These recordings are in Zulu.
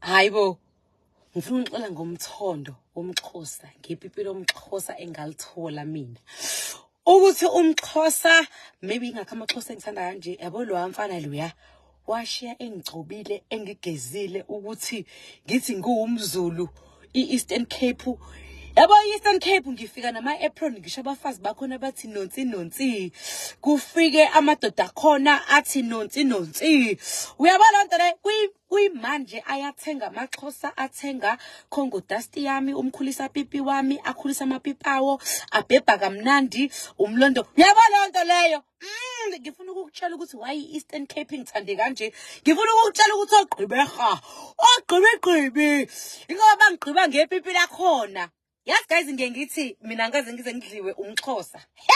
Hayi bo, ngifuna ukuxola ngomthondo womXhosa, ngepipi lomXhosa engalithola mina. Ukuthi umXhosa, maybe ingakho amaXhosa engithanda kanje, yabo lowa mfana loya washiya engigcobile, engigezile ukuthi ngithi ngiwumZulu. I-Eastern Cape, yabo, i-Eastern Cape ngifika nama-apron, ngisho abafazi bakhona bathi nonsi nonsi, kufike amadoda akhona athi nonsi nonsi. Uyabona loo nto leyo? Kuyimanje ayathenga amaXhosa, athenga Congo dust yami, umkhulisa pipi wami, akhulisa amapipawo, abhebha kamnandi umlondo. Uyabona leyo nto leyo? Ngifuna ukukutshela ukuthi why i-Eastern Cape ngithande kanje. Ngifuna ukukutshela ukuthi ogqibeha, ogqibigqibi, ingoba bangigqiba ngepipi lakhona. Yazi guys, ngiye ngithi mina ngikaze ngize ngidliwe umXhosa. He,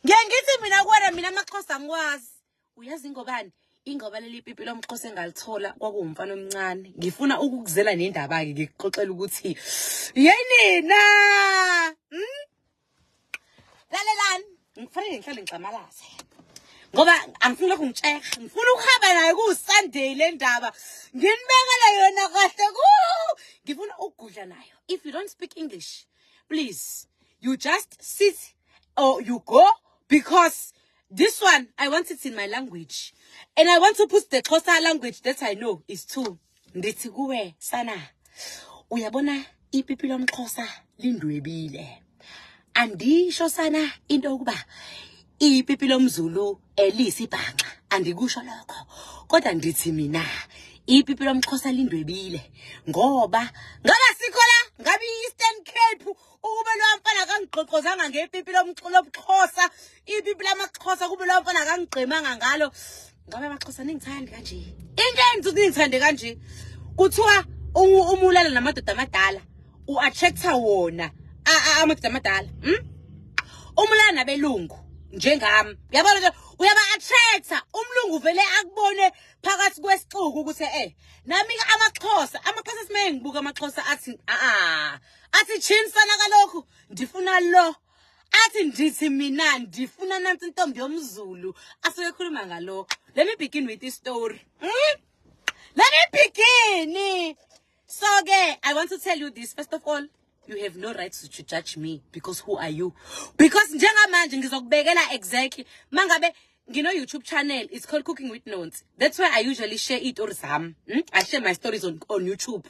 ngiye ngithi mina kuwena, mina amaXhosa angikwazi. Uyazi ingobani? Ingoba leli pipi lomXhosa engalithola kwakuwumfana omncane. Ngifuna ukukuzela nendaba-ke, ngikuxoxela ukuthi yeyinina. Lalelani, ngifanele ngihlale ngixamalaze ngoba angifuni lokhu ngitsheha, ngifuna ukuhamba naye kuwu-Sunday. Le ndaba nginibekele yona kahle ku ngifuna ukugudla nayo. If you don't speak English, please, you just sit or you go, because this one I want it in my language and I want to put the Xhosa language that I know is two. Ndithi kuwe sana, uyabona ipipi lomXhosa lindwebile. Andisho sana into yokuba ipipi lomZulu elisibhanxa, andikusho lokho, kodwa ndithi mina ipipi lomXhosa lindwebile ngoba ngaba sikho la, ngabe i-Eastern Cape ukube lo mfana kangigqoqozanga ngepipi lobuXhosa, ipipi lamaXhosa, kube lo mfana kangigqemanga ngalo, ngabe amaXhosa ningithandi kanje. Into enza ukuthi ningithande kanje, kuthiwa uma ulala namadoda amadala u-attracta wona amadoda amadala, Uma ulala nabelungu njengami, uyabona nje, uyaba-attracta. Umlungu vele akubone phakathi kwesixuku ukuthi nami amaXhosa, amaXhosa simeke ngibuka amaXhosa athi a athi chin sana kalokhu ndifuna lo, athi ndithi mina ndifuna nansi intombi yomZulu asuke ekhuluma ngalokho. Let me begin with this story. Let me begin. So ke I want to tell you this first of all: you have no right to judge me, because who are you? Because njengamanje ngizokubekela exactly mangabe ngino YouTube channel, it's called Cooking with Nonsi. That's where I usually share iy'story zami. I share my stories on YouTube,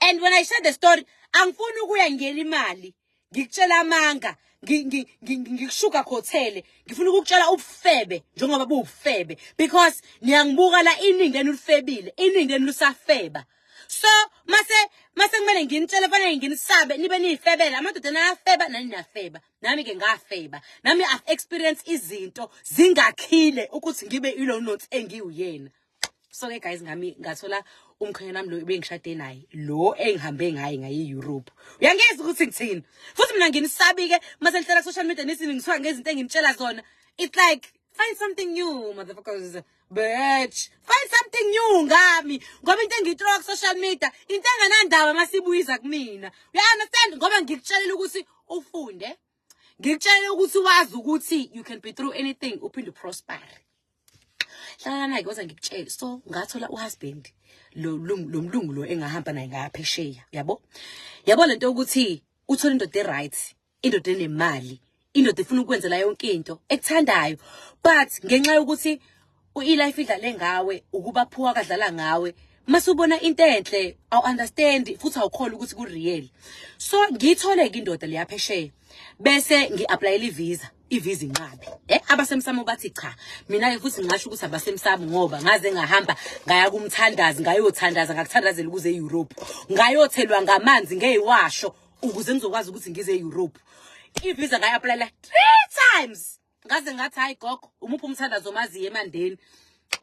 and when I share the story, angifuni ukuya ngiyela imali, ngikutshela amanga, ngikushuka khothele. Ngifuna ukukutshela ubufebe njengoba buwubufebe, because niyangibuka la, iningi lenu lifebile, iningi lenu lusafeba. So mase kumele nginitshele, fanele nginisabe nibe niyifebela. Amadoda nayafeba, nani niyafeba, nami-ke ngafeba, nami I've experienced izinto zingakhile ukuthi ngibe ilo Nonsi engiwuyena. So-ke guys, ngami ngathola umkhwenyana wami lo ebengishade naye, lo engihambe ngaye ngaye e-Europe. Uyangizwa ukuthi ngithini? Futhi mina nginisabi-ke mase nihlela ku-social media nithi ngithiwa ngezinto enginitshela zona. It's like, find something new, motherfuckers, bitch, find something new ngami, ngoba into engiyithrowa ku-social media into enganandaba masibuyiza kumina. Uya-understand? Ngoba ngikutshelela ukuthi ufunde, ngikutshelela ukuthi wazi ukuthi you can be through anything, uphinde uprosper. Hlala naye koza ngikutshele. So ngathola uhusband lo mlungu lo engahamba naye ngaphesheya, yabo. Yabo lento yokuthi uthole indoda e-right, indoda enemali, indoda efuna ukwenzela yonke into ekuthandayo, but ngenxa yokuthi i-life idlale ngawe, ukuba poor kadlala ngawe, mase ubona into enhle awu-understand futhi awukholwa ukuthi ku-real. So ngiyithole-ke indoda leya phesheya, bese ngi-applyela ivisa, ivisa inqabe. Abasemsamo bathi cha. Mina-ke futhi ngingasho ukuthi abasemsamo, ngoba ngaze ngahamba ngaya kumthandazi, ngayothandaza, ngakuthandazela ukuze e-Europe, ngayothelwa ngamanzi ngeyiwasho ukuze ngizokwazi ukuthi ngize e-Europe. Ivisa ngayi-applyela three times, ngaze ngathi, "Hayi gogo, umuphi umthandazo omaziyo emandeni?"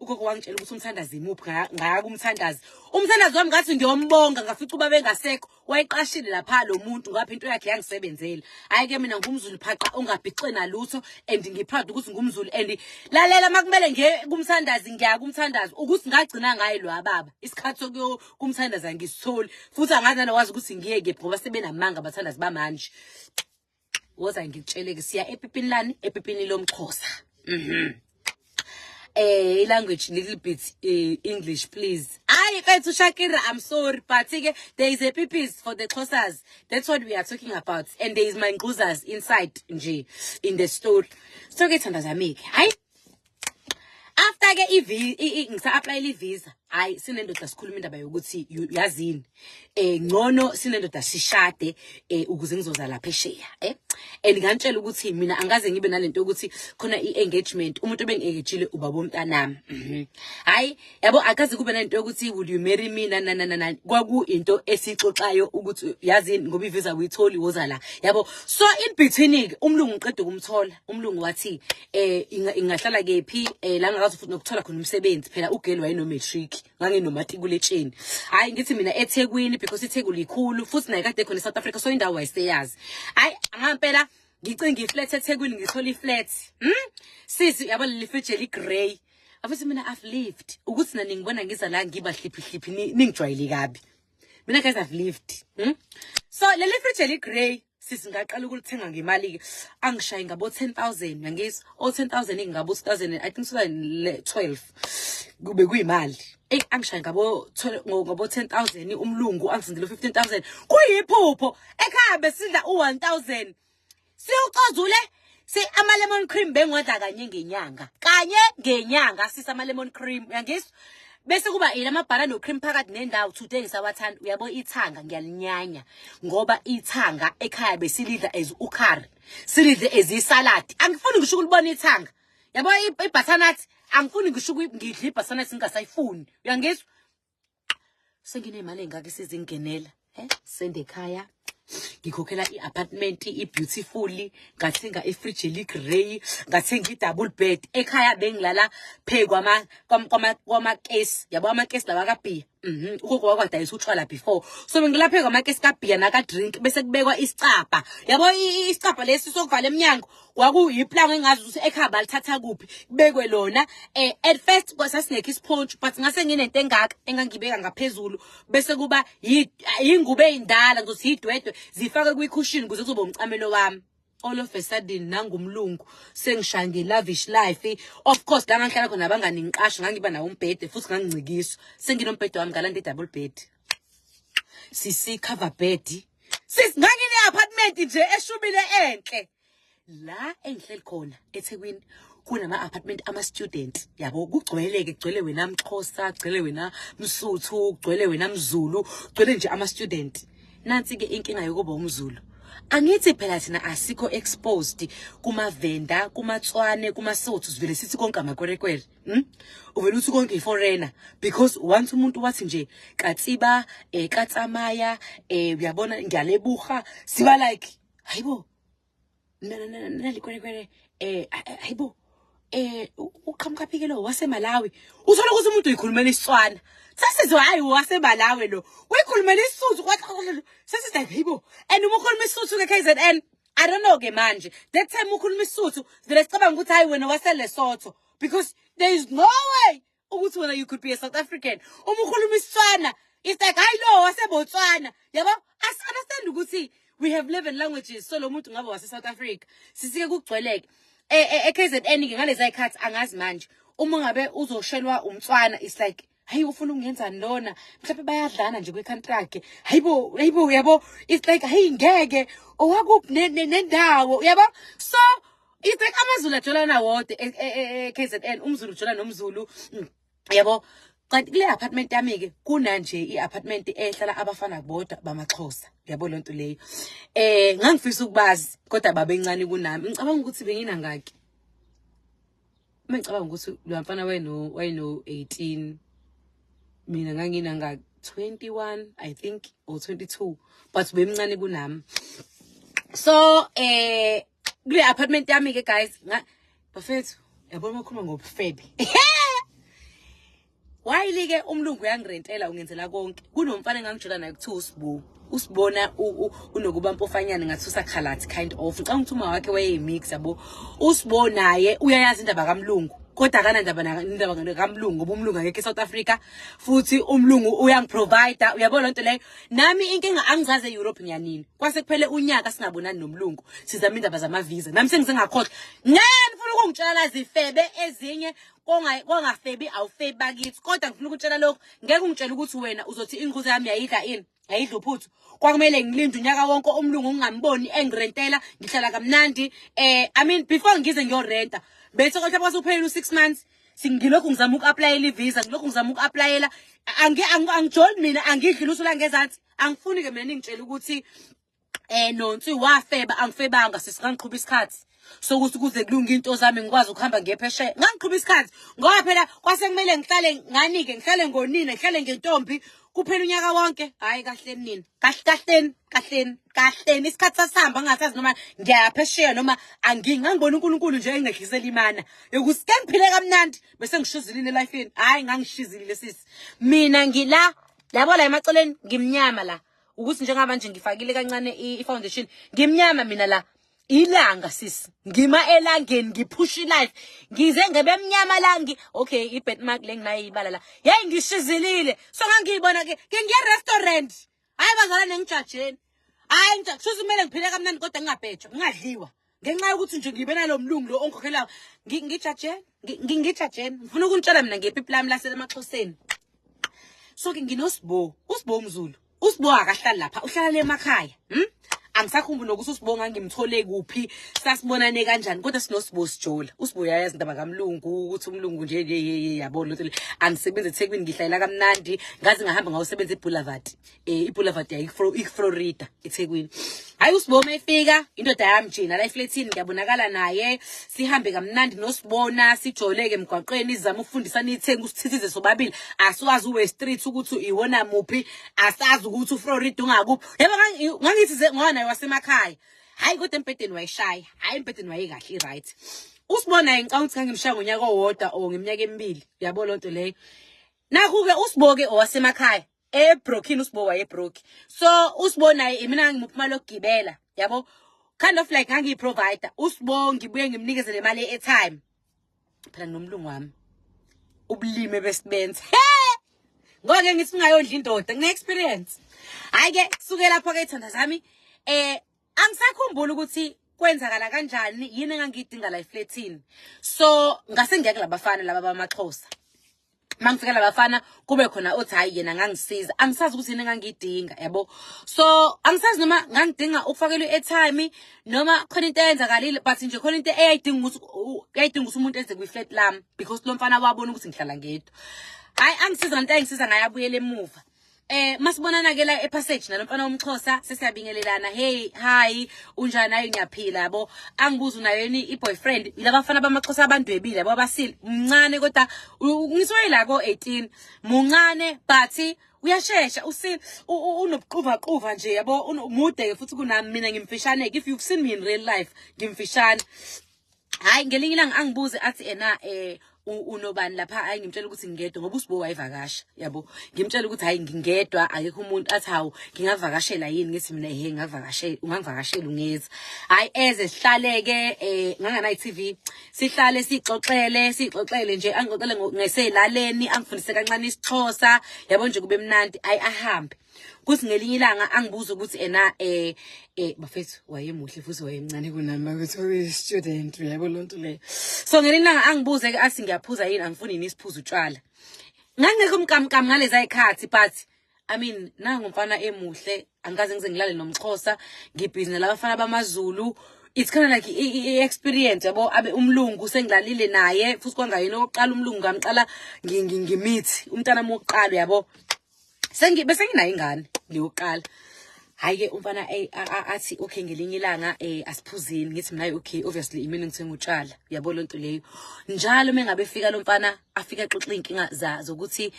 Ugogo wangitshela ukuthi umthandazi imuphi. Ngaya kumthandazi, umthandazi wami ngathi ngiyombonga, ngafica ubaba engasekho, wayeqashile lapha lo muntu ngapha, into yakhe yangisebenzela. Hhayi-ke mina ngumZulu phaqa ongabhixe nalutho, and ngiproud ukuthi ngumZulu. And lalela, uma kumele ngiye kumthandazi, ngiya kumthandazi. Ukuthi ngagcina ngaye lo baba, isikhathi sokuyo kumthandazi angisitholi, futhi angazi nanokwazi ukuthi ngiye kephi, ngoba sebenamanga abathandazi bamanje. Woza ngikutsheleke, siya epipini lani? Epipini lomXhosa. Language little bit English please. Hayi mfethu Shakira, I'm sorry, but ke there is a pipis for the Xhosas. That's what we are talking about, and there is mangquzas inside nje in the story. So ke thandwa zami ke, hayi, after ke ngisa-applyela i-visa, hayi, sinendoda sikhuluma indaba yokuthi yazini, ngcono sinendoda sishade ukuze ngizoza lapha esheya. And ngantshela ukuthi mina angaze ngibe nalento yokuthi khona i-engagement, umuntu obengi-engagile ubaba womntanami. Hayi, yabo, akaze kube nalento yokuthi will you marry me, na na na na na. Kwaku into esixoxayo ukuthi yazini, ngoba i-visa uyitholi, woza la, yabo. So in between ke umlungu ngiqeda ukumthola, umlungu wathi ingahlala kephi, la ngakazi futhi nokuthola khona umsebenzi. Phela ugeli wayeno matric, nganginomaticuletsheni. Hayi, ngithi mina eThekwini, because iTheku likhulu futhi naye kade khona eSouth Africa, so indawo wayeseyazi. Hayi, ngampela ngicinga iflat eThekwini, ngithola iflat. Sisi, yabo, leli fridge eli grey afuthi mina I've lived ukuthi nani ngibona ngiza la ngiba hliphi hliphi, ningijwayele kabi mina. Guys, I've lived. So leli fridge eli grey, sisi, ngaqala ukulithenga ngemali ke angishaye ngabo 10,000, uyangizwa? O 10,000 ngabo 2000, I think 2012, kube kuyimali. Ey, angishaye ngabo 10,000 umlungu, angisindile 15,000, kuyiphupho. Ekhaya besidla u1000, siyucozule si ama lemon cream, bengiwadla kanye ngenyanga, kanye ngenyanga sisa ama lemon cream, uyangizwa? Bese kuba yila amabhala no cream phakathi nendawo. Today ngisawathanda, uyabo. Ithanga ngiyalinyanya ngoba ithanga ekhaya besilidla as ucurry, silidle as isalad. Angifuni ngisho ukulibona ithanga, yabo. I-butternut angifuni ngisho ngidla i-butternut, ngingasayifuni, uyangizwa? Senginemali engaka isizingenela, sende ekhaya, ngikhokhela i-apartment i-beautiful, ngathenga ifridge eli-grey, ngathenga i-double bed. Ekhaya bengilala phe kwamakesi, yabo, amakesi lawa kabhiya. Ugogo wakwadayisa utshwala before, so bengilala phe kwamakesi kabhiya naka-drink, bese kubekwa isicabha, yabo, isicabha lesi sokuvala emnyango. Kwakuyiplango engazi ukuthi ekhaya balithatha kuphi, kubekwe lona. At first kwasasingekho isipontshi, but ngase nginento engaka engangibeka ngaphezulu, bese kuba yingubo ey'ndala, ngizothi yidwedwe, zifake kwikhushini ukuze kuzoba umcamelo wami. All of a sudden nangumlungu, sengishaya nge-lavish life. Of course la ngangihlala khona abangani ngiqasha, ngangiba nawo umbhede futhi ngangincikiswa. Senginombhede wami, ngalanda i-double bed, sisi, cover bed, sis. Ngangine-apartment nje eshubile enhle. La engihleli khona eThekwini kunama-apartment ama-student, yabo, kugcwele-ke, kugcwele wena mXhosa, kugcwele wena Msuthu, kugcwele wena mZulu, kugcwele nje ama-student. Nansi-ke inkinga yokuba umZulu. Angithi phela thina asikho exposed kumaVenda, kumaTswane, kumaSotho, sivele sithi konke amakwerekwere. Uvele uthi konke i-foreigner, because once umuntu wathi nje katsiba, katsamaya, uyabona, ngiyalebuha, siba like, hayibo, nalikwerekwere, hayibo, uqhamuka phi ke lo waseMalawi? Uthola ukuthi umuntu uyikhulumela isiTswana, sesizwe, hayi, waseMalawi lo uyikhulumela isiSuthu, sesithi hayibo. And uma ukhuluma isiSuthu ke KZN, I don't know ke manje, that time ukhuluma isiSuthu vele sicabanga ukuthi hayi, wena waseLesotho, because there is no way ukuthi wena you could be a South African. Uma ukhuluma isiTswana, it's like, hayi, lo waseBotswana, yabo. As understand ukuthi we have 11 languages, so lo muntu ngabe wase South Africa. Sisike kugcweleke e-KZN ke ngalezi ayikhathi, angazi manje. Uma ngabe uzoshelwa umtswana, it's like, hayi, ufuna ukungenzani lona? Mhlawumbe bayadlana nje kwi-country yakhe. Hayibo, hayibo, uyabo, it's like, hayi, ngeke, owakuphi nendawo, uyabo? So it's like amaZulu ajolana wodwa e-KZN, umZulu ujola nomZulu, yabo. Kanti kule apartment yami-ke kuna nje i-apartment ehlala abafana bodwa bamaXhosa, yabo, loo nto leyo. Ngangifisa ukubazi, kodwa babencane kunami. Ngicabanga ukuthi benginangaki uma ngicabanga ukuthi lo mfana wayeno 18, mina nganginanga 21, I think, or 22, but bemncane kunami. So kule apartment yami ke guys, nga bafethu, yabona, uma ukhuluma ngobufebe, wayili-ke umlungu uyangirentela, ungenzela konke. Kunomfana engangijola naye kuthiwa uSibu. Usibona unokuba mpofanyana, ngathi usakhalathi kind of. Ngicabanga ukuthi uma wakhe wayeyimix, yabo. Usibo naye uyayazi indaba kamlungu. Kodwa akanandaba indaba kamlungu, ngoba umlungu akekho eSouth Africa, futhi umlungu uyangiprovide, uyabona lento leyo. Nami inkinga angizazi e-Europe ngiyanini. Kwase kuphele unyaka singabonani nomlungu, sizama indaba zama-visa. Nami sengizengakhohlwa. Ngeke ngifuna ukungitshela zifebe ezinye, kongafebi awufebi bakithi. Kodwa ngifuna ukutshela lokhu, ngeke ungitshele ukuthi wena uzothi inquza yami yayidla ini, yayidla uphuthu. Kwakumele ngilinde unyaka wonke umlungu ngingamboni engirentela, ngihlala kamnandi. I mean, before ngize ngiyorenta bese kodwa kwase kuphelile u6 months, singilokhu ngizama uku-applyela i-visa, ngilokhu ngizama uku-applyela. Angijoli mina, angidli lutho la ngezansi. Angifuni ke mina ningitshele ukuthi Nonsi wafeba. Angifebanga sisi, ngangiqhuba isikhathi sokuthi kuze kulunge into zami ngikwazi ukuhamba ngiye phesheya. Ngangiqhuba isikhathi ngoba phela kwase kumele ngihlale ngani-ke, ngihlale ngonina, ngihlale ngentombi kuphela unyaka wonke. Hhayi, kahleni nina, kahle kahleni kahleni kahleni, isikhathi sasihamba ngingasazi noma ngiyaya phesheya noma angingi. Ngangibona uNkulunkulu nje engehlisela imana yokuthi ke ngiphile kamnandi, bese ngishizilile elifini. Hhayi, ngangishizilile sisi, mina ngila yabo la emaceleni ngimnyama la, ukuthi njengoba nje ngifakile kancane i-foundation, ngimnyama mina la. Ilanga sisi, ngima elangeni, ngiphusha ilife, ngize ngebe mnyama la. Ngi okay, i-birthmark le nginayo ibala la. Hey, ngishizilile. So ngangiyibona ke ke ngiye restaurant. Hayi bazalwane, ngijajeni. Hayi, kusho kumele ngiphile kamnandi kodwa ngingabhejwa, ngingadliwa ngenxa yokuthi nje ngibe nalo mlungu lo ongikhokhelayo. Ngijajeni, ngijajeni. Ngifuna ukunitshela mina ngepipi lami lasemaXhoseni. So ke nginoSibo, uSibo umZulu. USibo akahlali lapha, uhlala le emakhaya. Angisakhumbuli nokuthi uSibo ngangimthole kuphi, sasibonane kanjani, kodwa sinoSibo sijola. USibo uyayazi indaba kamlungu, ukuthi umlungu nje nje, yabo lento le. Angisebenzi eThekwini, ngihlayela kamnandi, ngaze ngahamba ngayosebenza eBoulevard. IBoulevard yayi-Florida eThekwini. Hayi, uSibo mayifika indoda yami nje nala efletini, ngiyabonakala naye, sihambe kamnandi nosibona, sijoleke emgwaqweni, sizama ukufundisana iTheku, usithithize sobabili. Asiwazi uWest Street ukuthi iwona muphi, asazi ukuthi uFlorida ungakuphi. Yebo, ngangithi ngoba naye wasemakhaya. Hayi, kodwa embhedeni wayishaya. Hayi, embhedeni wayekahle, i-right. Usibona ngicabanga ukuthi ngangimshaya ngonyaka owodwa or ngeminyaka emibili, uyabo lonto leyo. Nakhu-ke uSibo-ke owasemakhaya eBrooklyn, uSibo wayeBrook. So uSibo naye imina ngangimupha imali yokugibela, yabo, kind of like ngangiyi-provider. USibo ngibuye ngimnikeze le mali ye-airtime phela nomlungu wami, ubulime besibenza. Ngoke ngithi ungayondla indoda, ngine-experience. Hhayi-ke, suke lapho-ke ithanda zami. Angisakhumbuli ukuthi kwenzakala kanjani, yini engangiyidinga la efletini. So ngase ngiya kulabafana laba bamaXhosa. Mangifika labafana, kube khona othi hayi, yena ngangisiza. Angisazi ukuthi yini engangiyidinga, yabo. So angisazi noma ngangidinga ukufakelwa i-airtime noma khona into eyenzakalile, but nje khona into eyayidinga ukuthi yayidinga ukuthi umuntu eze kwi-flat lami, because lo mfana wabona ukuthi ngihlala ngedwa. Hayi, angisiza ngento ayingisiza ngayo, abuyele emuva. Masibonana ke la epassage nalomfana womXhosa, sesiyabingelelana, hey, hi, unjani? Hayi, ngiyaphila, yabo. Angibuza unayo yini i-boyfriend. Yilabafana bamaXhosa abandwebile, yabo, abasile. Mncane kodwa, ngisuke la ko 18, muncane but uyashesha, usile, unobuquva quva nje, yabo. Mude ke futhi kunami, mina ngimfishane. If you've seen me in real life, ngimfishane. Hayi, ngelinye ilanga angibuze athi ena unobani lapha? Hayi, ngimtshela ukuthi ngingedwa, ngoba uSibo wayevakasha, yabo. Ngimtshela ukuthi hayi, ngingedwa, akekho umuntu. Athi hawu, ngingavakashela yini? Ngithi mina ehe, ngingavakashela, ungangivakashela, ungeza. Hayi, eze sihlaleke, nganganayi TV, sihlale sixoxele, sixoxele nje, angixoxele ngeselaleni, angifundise kancane isiXhosa, yabo nje, kube mnandi. Ayi, ahambe. Kuthi ngelinye ilanga angibuza ukuthi ena bafethu, wayemuhle futhi wayemncane kunami, ukuthi uyi-student, uyabo loo nto leyo. So ngelinye ilanga angibuze ke athi ngiyaphuza yini, angifuni yini isiphuzo utshwala. Ngangekho mkamkam ngalezi ayikhathi, but I mean, nangu umfana emuhle, angikaze ngize ngilale nomXhosa, ngibhizi nalabafana bamaZulu. It's kind of like i-experience, yabo. Abe umlungu sengilalile naye futhi, kwangayena okokuqala umlungu, ngamqala ngimithi umntana wami wokuqala, yabo. Sengi bese nginayo ingane leyokuqala. Hayi ke, umfana athi okay, ngelinye ilanga asiphuzeni. Ngithi mina okay, obviously imina ngithenga utshwala, uyabo lento leyo. Njalo mengabe efika lo mfana, afika axoxe inkinga zokuthi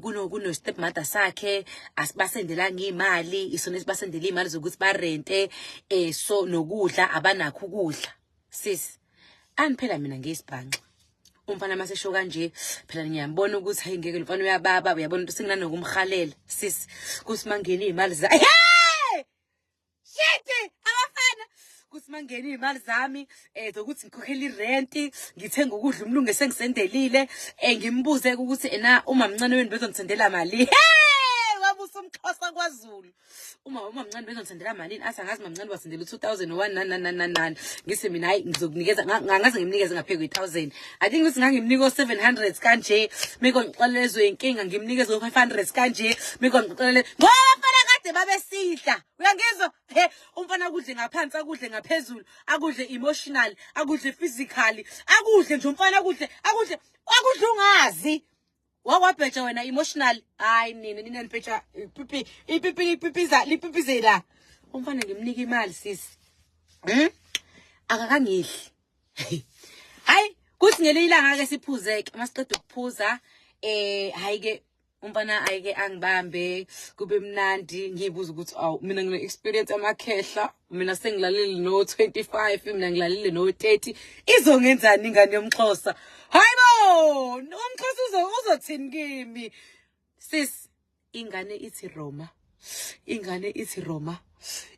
kuno step mother sakhe, asibasendelanga imali, isona esibasendela imali zokuthi barente, so nokudla abanakho ukudla. Sis, aniphela mina ngiyisibhanxa. Umfana masesho kanje phela, ngiyambona ukuthi hayi, ngeke, lo mfana uyababa, uyabona into senginokumhalela sis, kuthi mangena iy'mali za, hey shit, abafana. Kuthi mangena iy'mali zami zokuthi ngikhokhele irenti, ngithenga ukudla umlungu esengisendelile, ngimbuze ukuthi ena uma mncane wenu bezongisendela mali. Hey, wabusa umXhosa kwaZulu. Uma mncane bezongisendela malini? Athi angazi mamncane wasendela u-2001 nani nani nani nani. Ngithi mina hayi ngizokunikeza, ngangaze ngimnikeze ngaphezu kwe-1000. I think ukuthi ngangimnika o-700 kanje, meko ngixolela lezo inkinga ngimnikeze o-500 kanje, meko ngixolele ngoba abafana kade babesidla. Uyangizwa? He, umfana akudle ngaphansi, akudle ngaphezulu, akudle emotional, akudle physically, akudle nje umfana akudle, akudle, akudle ungazi. Wakwabheja wena emotional. Hayi nina nina nibheja ipipi ipipi lipipiza lipipizela. Umfana ngimnika imali sisi. Akakangidli. Hayi kuthi ngelinye ilanga ke siphuze ke masiqeda ukuphuza hayi ke umfana ayike angibambe kube mnandi, ngiyibuza ukuthi awu mina ngine experience amakhehla, mina sengilalele no 25, mina ngilalele no 30, izongenzani ingane yomXhosa? Hayibo, umXhosa uzothini kimi? Sis, ingane ithi Roma, ingane ithi Roma,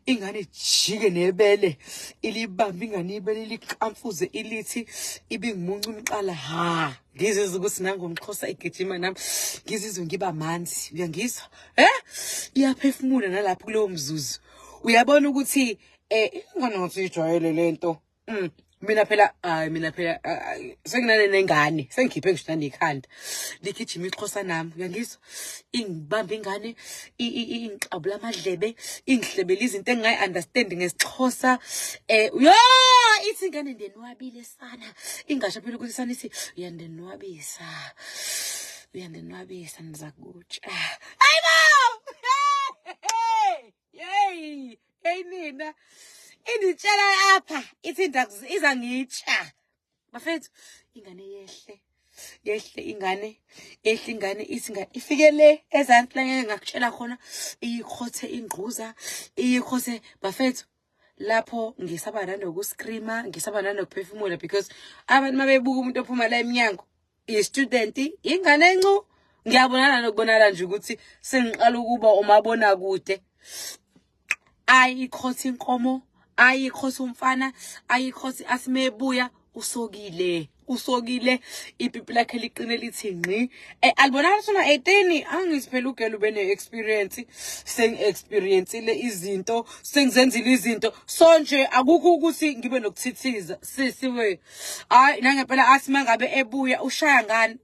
ingane jike nebele ilibambe, ingane ibele likamfuze ilithi ibingimunca umqala. Ha, ngizizwa ukuthi nangomXhosa igijima nami ngizizwe ngiba manzi. Uyangizwa? Iyaphefumula nalapho kulowo mzuzu. Uyabona ukuthi ingane ngathi ijwayele lento. Mina phela hayi mina phela senginale nengane, sengikhiphe ngisho nanekhanda ligijima iXhosa nami. Uyangizwa? Ingibamba ingane, ingiqabula amadlebe, ingihlebela izinto engingayi-understand ngesiXhosa. Yo, ithi ingane ndenwabile sana, ingasho phela ukuthi sana ithi uyandenwabisa, uyandenwabisa nizakutsha. Hayibo! Yey, hey nina. Inditshela apha ithi iza ngitsha. Bafethu, ingane yehle. Yehle ingane, yehle ingane ithi ingane ifike le ezansi la ngeke ngakutshela khona, iyikhothe ingquza, iyikhothe bafethu. Lapho ngisaba nanokuscreama, ngisaba nanokuphefumula because abantu mabebuka umuntu ophuma la eminyango, i-student, ingane encu, ngiyabonana nokubonakala nje ukuthi sengiqala ukuba umabona kude. Ayikhothe inkomo, ayikhothe umfana, ayikhothe asimebuya usokile, usokile ipipi lakhe liqine lithi ngqi. Alibonakala sona 18, angithi phela ugela ube ne-experience, sengi-experience-ile izinto, sengizenzile izinto, so nje akukho ukuthi ngibe nokuthithiza sisi we. Hayi nangempela athi mangabe ebuya ushaya ngani,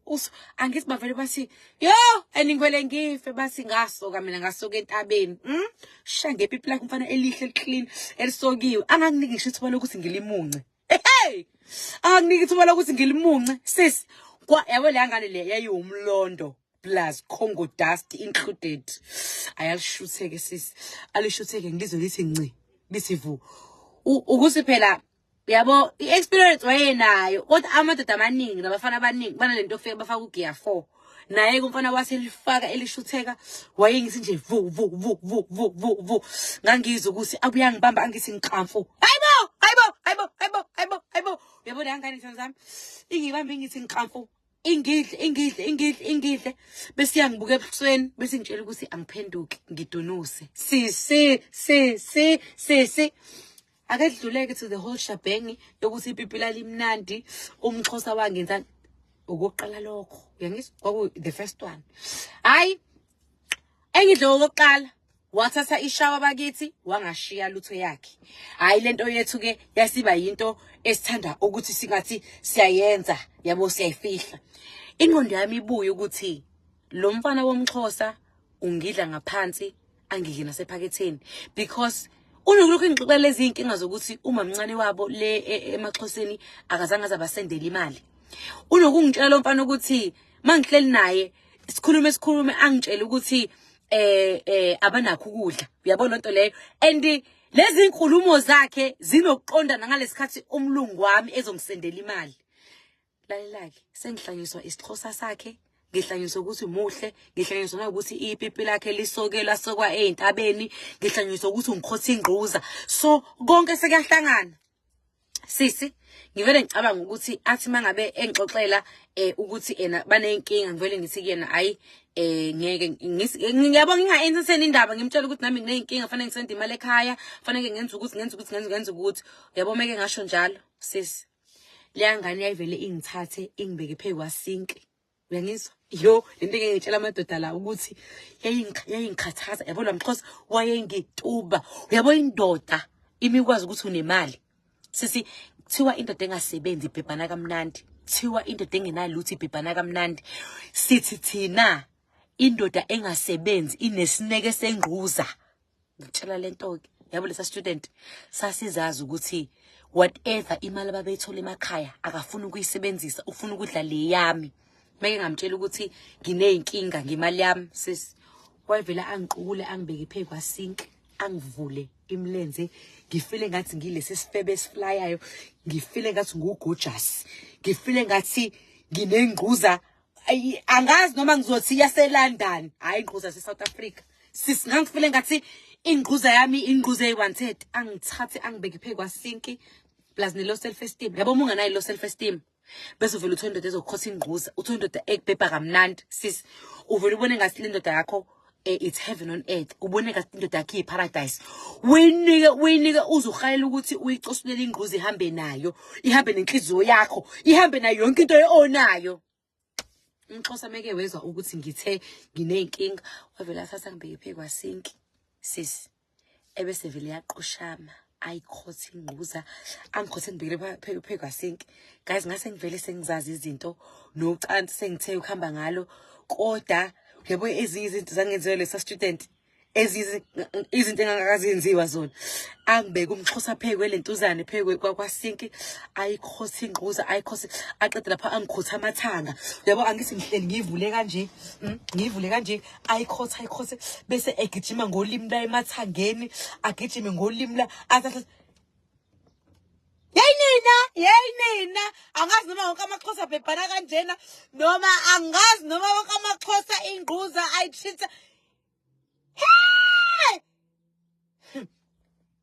angithi bavele bathi yo and ngivele ngife, bathi ngasoka mina, ngasoka entabeni. Shaya ngepipi lakhe umfana elihle eliclean elisokiwe, anganginiki ngisho ithuba lokuthi ngilimunce. Hey, anginiki ithuba lokuthi ngilimunce sis. Kwa yabo le ngane le yayiwumlondo plus Congo dust included. Ayalishutheke sis, alishutheke ngilizwe lithi nci lithi vu. Ukuthi phela yabo i-experience wayenayo, kodwa amadoda amaningi nabafana abaningi banalento ofike bafaka ugear 4. Naye kumfana waselifaka elishutheka, wayengithi nje vu vu vu vu vu vu vu. Ngangizwa ukuthi abuya ngibamba angithi ngiqamfu. Hayibo, hayibo, hayibo, hayibo, hayibo, hayibo. Uyabona ngane ngithanda zami, ingibamba ingithi ngiqamfu, ingidle, ingidle, ingidle, ingidle, bese iyangibuka ebusweni, bese ngitshela ukuthi angiphenduke ngidunuse. Si si si si si si. Akedluleke to the whole shebang yokuthi ipipi lalimnandi, umXhosa wangenzani okokuqala lokho. Uyangizwa? Kwaku the first one. Hayi engidle okokuqala wathatha ishawa bakithi wangashiya lutho yakhe. Hayi lento yethu ke yasiba yinto esithanda ukuthi singathi siyayenza, yabo siyayifihla. Ingqondo yami ibuye ukuthi lo mfana womXhosa ungidla ngaphansi angidle nasephaketheni, because unokulokhu engixoxela lezi inkinga zokuthi umamncane wabo le emaXhoseni akazange aze abasendele imali. Unokungitshela lo mfana ukuthi mangihleli naye sikhulume sikhulume angitshele ukuthi abanakho ukudla. Uyabona lento leyo? And lezi inkulumo zakhe zinokuqondana ngalesikhathi umlungu wami ezongisendela imali. Lalela-ke, sengihlanyiswa isiXhosa sakhe, ngihlanyiswa ukuthi muhle, ngihlanyiswa nokuthi ipipi lakhe lisoke lasokwa ey'ntabeni, ngihlanyiswa ukuthi ungikhotha ingquza. So konke sekuyahlangana. Sisi, ngivele ngicabanga ukuthi athi mangabe engixoxela ukuthi ena baneyinkinga, ngivele ngithi kuyena hayi, ngeke ngiyabonga, nginga-entertain indaba, ngimtshela ukuthi nami ngineyinkinga, fanele ngisende imali ekhaya, fanele ngenze ukuthi, ngenze ukuthi, ngenze ukuthi, uyabo. Meke ngasho njalo, sisi, leya ngane yayivele ingithathe ingibeke phezu kwasinki, uyangizwa? Yo, lento engeke ngitshela amadoda la ukuthi yayingikhathaza, yabo. Lo mXhosa wayengituba, uyabo. Indoda imikwazi ukuthi unemali, sisi, kuthiwa indoda engasebenzi ibhebhana kamnandi, kuthiwa indoda engenalutho ibhebhana kamnandi. Sithi thina indoda engasebenzi inesineke sengquza. Ngitshela lento-ke, yabo, lesa student sasizazi ukuthi whatever imali ababeyithola emakhaya akafuni ukuyisebenzisa, ufuna ukudla le yami. Meke ngamtshela ukuthi nginey'nkinga ngemali yami, sis, wayevele angiqukule, angibeke phezu kwasinki, angivule imilenze, ngifile ngathi ngilesi sifebe esiflayayo, ngifile ngathi ngu-gorgeous, ngifile ngathi nginengquza. Angazi noma ngizothi yaseLondon, hhayi ingquza yase-South Africa. Sis, ngangifile ngathi ingquza yami ingquza eyi-wanted. Angithathe angibeke phezu kwasinki, plus ne-low self esteem, yabo. Uma unganayo i-low self esteem, bese uvele uthole indoda ezokhotha ingquza, uthole indoda ekubhebha kamnandi, sis, uvele ubone ngathi le ndoda yakho, it's heaven on earth, ubone ngathi indoda yakho iyi-paradise. Uyinike, uyinike, uze uhalela ukuthi uyicosulele ingquza, ihambe nayo, ihambe nenhliziyo yakho, ihambe nayo yonke into onayo. UmXhosa meke wezwa ukuthi ngithe nginey'nkinga, wavele athatha ngibeke phezu kwasinki, sis, ebese vele yaqoshama, ayikhothe ingquza, angikhothe, ngibekele phezu kwasinki. Guys, ngase ngivele sengizazi izinto nocansi, sengithe ukuhamba ngalo, kodwa yabo ezinye izinto zangenziwa lesa student, ezinye izinto engangakazenziwa zona. Angibeke umXhosa phezu kwelentuzane, phezu kwasinki, ayikhothe ingquza, ayikhothe, aqede lapha angikhothe amathanga, yabo. Angithi ngihleli ngiyivule kanje, ngiyivule kanje, ayikhothe, ayikhothe, bese egijima ngolimi la emathangeni, agijime ngolimi la, athathe. Yeyi nina, yeyi nina, angazi noma wonke amaXhosa abhebhana kanjena, noma angazi noma wonke amaXhosa ingquza ayitreat. Hey!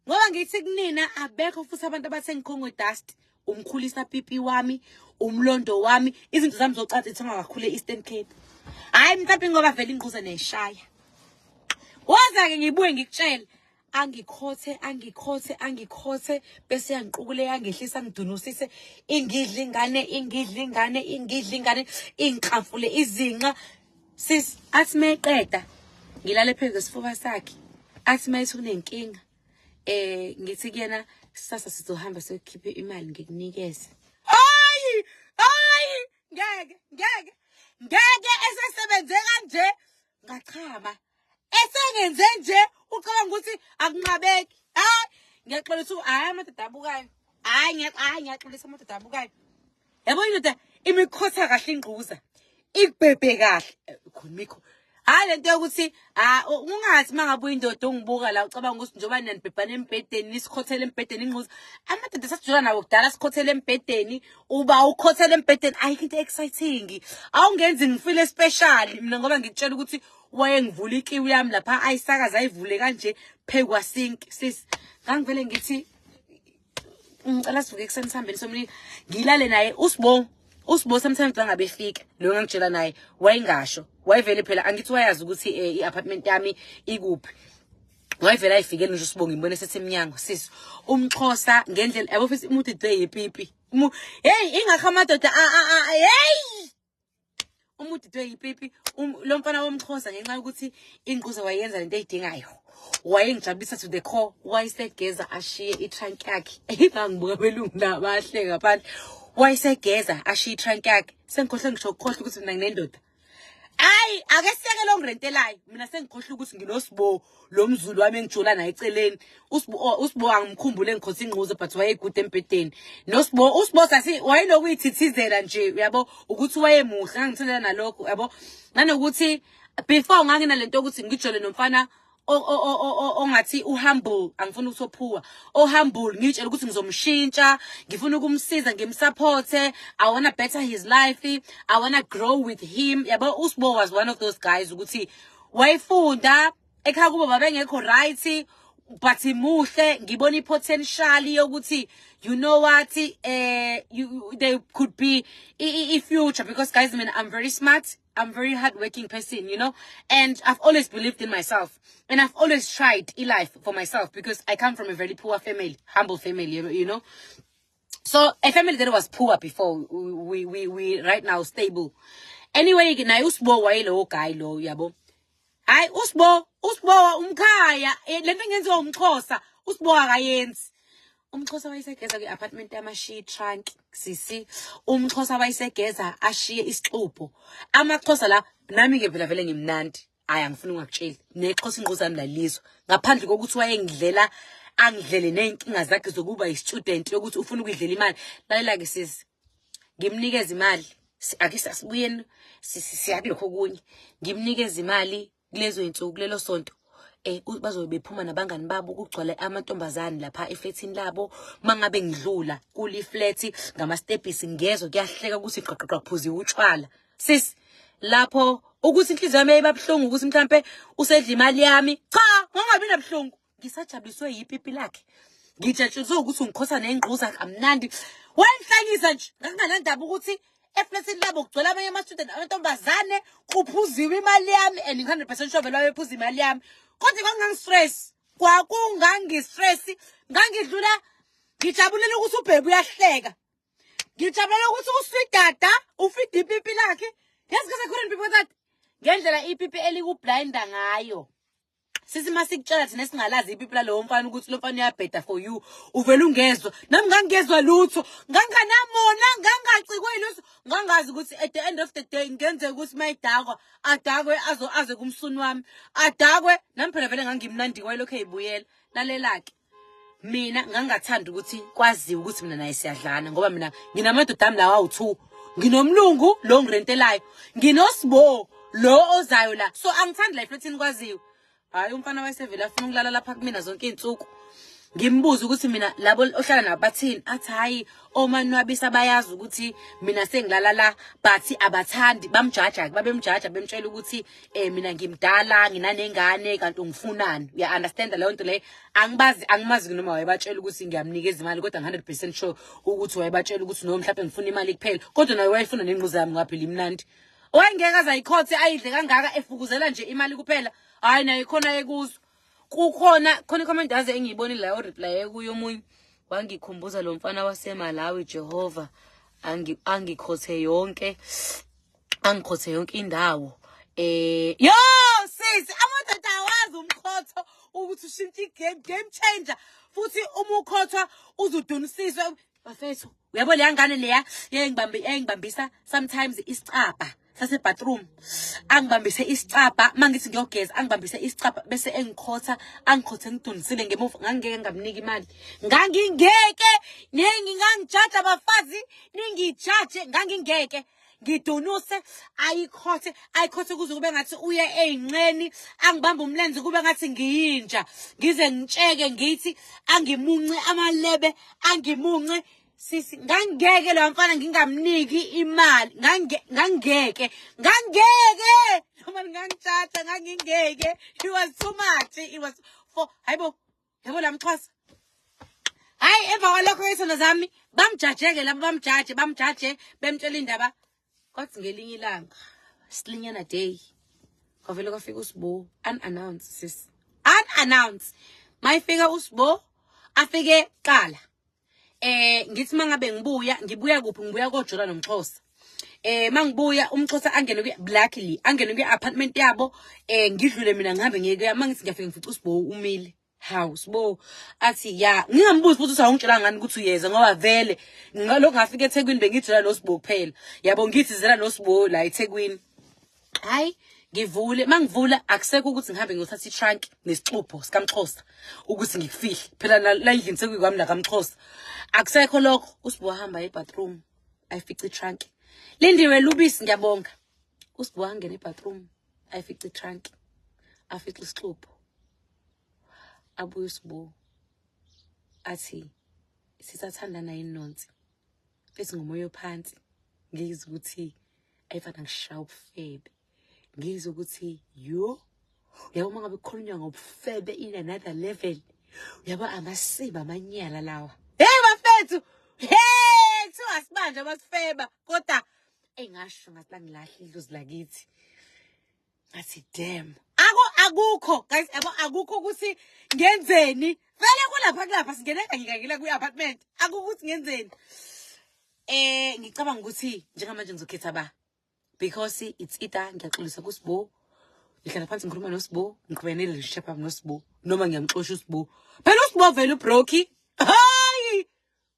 Ngoba ngithi kunina abekho futhi abantu abathenga iCongo dust, umkhulisa pipi wami, umlondo wami, izinto zami zocansi ithengwa kakhulu e-Eastern Cape. Hayi, mhlawumbe ngoba vele ingquza neshaya. Woza-ke ngibuye ngikutshele. Angikhothe, angikhothe, angikhothe, bese yangiqukule, yangehlisa, ngidunusise, ingidla ingane, ingidla ingane, ingidla ingane, ingikhamfule izinqa. Sis, athi meqeda ngilale phezu kwesifuba sakhe. Athi mayethi unenkinga, ngithi kuyena sasa sizohamba siyokhipha imali ngikunikeze. Hayi, hayi, ngeke, ngeke, ngeke, esesebenze kanje ngachama, esengenze nje, ucabanga ukuthi akunqabeki. Hayi, ngiyaxolisa, hayi, amadoda abukayo, hayi, hayi, ngiyaxolisa amadoda abukayo. Yabo, indoda imikhotha kahle ingquza, ikubhebhe kahle, khona mikho. Hayi, lento yokuthi ungathi uma ngabe uyindoda ungibuka la, ucabanga ukuthi njengoba nanibhebhana embhedeni, nisikhothele embhedeni ingquza, amadoda sasijola nawo kudala sikhothele embhedeni, uba ukhothele embhedeni, ayikho into exciting, awungenzi ngifile special mina, ngoba ngikutshela ukuthi wayengivula ikiwi yami lapha, ayisakaza, ayivule kanje phezu kwasinki. Sis, ngangivele ngithi ngicela sivuke ekuseni sihambeni somnika, ngilale naye uSibo. USibo sometimes bangabe efika lo ngangitshela naye, wayengasho, wayevele phela, angithi wayazi ukuthi i-apartment yami ikuphi, wayevele ayifikele nje uSibo, ngimbone sesemnyango. Sis, umXhosa ngendlela, yabo, futhi umuntu idwe yipipi. Hey, ingakho amadoda, hey, umuntu idwe yipipi. Lo mfana womXhosa, ngenxa yokuthi ingquza wayenza lento eyidingayo, wayengijabulisa to the core. Wayesegeza ashiye i-trunk yakhe, ngangibuka belungu la bahle ngaphandle, wayesegeza ashiye i-trunk yakhe, sengikhohlwe ngisho ukukhohlwa ukuthi mina nginendoda. Hayi, ake siyeke lo ngirentelayo mina, sengikhohlwa ukuthi nginoSibo, lo mZulu wami engijola naye eceleni. USibo, oh, uSibo angimkhumbule ngikhotha ingquza, but wayegude embhedeni noSibo. USibo sasi wayenokuyithithizela nje, uyabo, ukuthi wayemuhle, ngangithandela nalokho, uyabo, nanokuthi before nganginalento yokuthi ngijole nomfana ongathi uhumble, angifuni ukuthi ophuwa, ohumble, ngitshela ukuthi ngizomshintsha, ngifuna ukumsiza, ngimsupporte, I wanna better his life, I wanna grow with him, yabo. USibo was one of those guys ukuthi wayefunda ekhaya kubo babengekho right. But muhle, ngibona i-potential yokuthi, you know what, there could be i-future, because guys, I mean, I'm very smart, I'm very hardworking person, and I've always believed in myself, and I've always tried life for myself, because I come from a very poor family, humble family. So a family that was poor before, we right now stable. Anyway, naye uSibo wayelowo guy lo, yabo. Hayi, uSibo umkhaya, lento engenziwa umXhosa uSibo akayenzi. UmXhosa wayesegeza kwi-apartment yamashiya trunk, sisi. UmXhosa wayesegeza ashiye isixubho. AmaXhosa la, nami-ke phela vele ngimnandi. Hhayi, angifuni ungakutsheli, neXhosa ingquza yami lalizwa ngaphandle kokuthi wayengidlela, angidlele ney'nkinga zakhe zokuba yi-student, yokuthi ufuna ukuyidlela imali. Lalela-ke sisi, ngimnikeze imali. Ake sasibuyeni, siya kulokho okunye. Ngimnikeze imali kulezo y'nsuku, kulelo sonto, bazobe bephuma nabangani babo, kugcwale amantombazane lapha eflethini labo. Mangabe ngidlula kule flat ngamastebhisi, ngiyezwa kuyahleka ukuthi qaqaqa, kuphuziwe utshwala, sis. Lapho ukuthi inhliziyo yami yayiba buhlungu ukuthi mhlampe usedla imali yami, cha, ngangabi nabuhlungu. Ngisajabuliswe yipipi lakhe, ngijatshuliswe ukuthi ungikhotha ney'ngquza kamnandi, wayengihlanyisa nje. Ngakunganandaba ukuthi efletini labo kugcwele amanye ama-student amantombazane, kuphuziwe imali yami, and 100% sure vele wayephuza imali yami, kodwa kwakungangi-stress, kwakungangi-stress. Ngangidlula ngijabulela ukuthi ubhebe uyahleka, ngijabulela ukuthi uswidada ufida ipipi lakhe. Yazi, because I couldn't be bothered ngendlela ipipi elikublinda ngayo, sisi. Masikutshela thina singalazi ipipi lalowo mfana ukuthi lo mfana uyabheda for you, uvele ungezwa. Nami ngangingezwa lutho, nganganamona, ngangacikwe lutho. Ngangazi ukuthi at the end of the day ngenzeka ukuthi mayidakwa adakwe aze kumsuni wami, adakwe. Nami phela vele ngangimnandi, kwayilokhu eyibuyela. Lalela-ke, mina ngangingathanda ukuthi kwaziwe ukuthi mina naye siyadlana, ngoba mina nginamadoda ami lawa awu-two. Nginomlungu lo ngirentelayo, nginoSibo lo ozayo la, so angithandi la efletini kwaziwe. Hhayi, umfana wayesevele afuna ukulala lapha kumina zonke iy'nsuku. Ngimbuze ukuthi mina labo ohlala nabo bathini, athi hhayi, omanwabisa bayazi ukuthi mina sengilala la, but abathandi. Bamjaja-ke, babemjaja, bemtshela ukuthi mina ngimdala, nginanengane, kanti ungifunani? Uya-understanda leyo nto leyo? Angibazi, angimazi noma wayebatshela ukuthi ngiyamnikeza imali, kodwa ngi-100% sure ukuthi wayebatshela ukuthi no, mhlawumbe ngifuna imali kuphela, kodwa naye wayefuna nengquza yami, ngaphela imnandi. Wayengeke aze ayikhothe ayidle kangaka efukuzela nje imali kuphela. Hhayi, naye khona yekuzwa kukhona khona i-comment aze engiyibonile la, o-reply kuyo omunye, wangikhumbuza lo mfana waseMalawi. Jehova, angikhothe yonke, angikhothe yonke indawo. Yo sisi, amadoda awazi umkhotho ukuthi ushintshe i-game, game changer. Futhi uma ukhothwa uzudunisiswe, bafethu. Uyabo leya ngane leya yengibambisa sometimes isicabha sase-bathroom, angibambise isicabha mangithi ngiyogeza, angibambise isicabha bese engikhotha, angikhothe ngidunisile ngemuva. Ngangingeke ngamnika imali, ngangingeke. Ningangijaja abafazi, ningijaje, ngangingeke. Ngidunuse, ayikhothe, ayikhothe kuze kube ngathi uye ey'nqeni, angibambe umlenze kube ngathi ngiyinja, ngize ngitsheke ngithi angimunce amalebe, angimunce, sisi. Ngangeke lo mfana ngingamniki imali, ngangeke, ngangeke, noma ningangitshatha, ngangingeke. He was too much, it was for, hayibo, yabo la mXhosa. Hayi, emva kwalokho isona zami bamjajeke labo, bamjaje, bamjaje, bemtshela indaba. Kwathi ngelinye ilanga, silinyana day, kwavele kwafika uSibo unannounced, sis, unannounced. Mayifika uSibo, afike qala, ngithi mangabe ngibuya, ngibuya kuphi? Ngibuya kojola nomXhosa. Mangibuya, umXhosa angene kwi, luckily angene kwi apartment yabo, ngidlule mina, ngihambe ngiye kuya. Mangithi ngiyafika, ngifica uSibo umile. Hawu Sibo, athi ya, ngingambuzi futhi ukuthi awungitshela ngani ukuthi uyeza, ngoba vele ngalokhu ngafika eThekwini bengijola noSibo kuphela, yabo, ngithi zela noSibo la eThekwini. Hayi, ngivule, mangivula akusekho ukuthi ngihambe ngiyothatha i-trunk nesixubho sikamXhosa ukuthi ngikufihle phela la endlini, sekuyikwami la kamXhosa, akusekho lokho. USibo wahamba e-bathroom, ayifice i-trunk. Lindiwe Lubisi, ngiyabonga. USibo wangena e-bathroom, ayifice i-trunk, afice isixubho. Abuye uSibo athi, "Sisathandana yini, Nonsi?" Bese ngomoya ophansi ngizwe ukuthi ayifana ngishaya ubufebe, ngizwe ukuthi yo, yabo, uma ngabe kukhulunywa ngobufebe in another level. Uyabo amasiba amanyala lawa. Hey bafethu, hey kuthiwa sibanje abasifeba kodwa engasho ngathi langilahla idlozi lakithi. Ngathi damn. Ako akukho guys, yabo akukho ukuthi ngenzeni. Vele kulapha kulapha singene kanye kanye la kwi-apartment. Akukho ukuthi ngenzeni. Ngicabanga ukuthi njengamanje ngizokhetha ba because it's either ngiyaxolisa kuSibo, ngihlala phansi ngikhuluma noSibo, ngiqhubeka ne-relationship yami noSibo, noma ngiyamxosha uSibo. Phela uSibo vele ubroke. Hayi!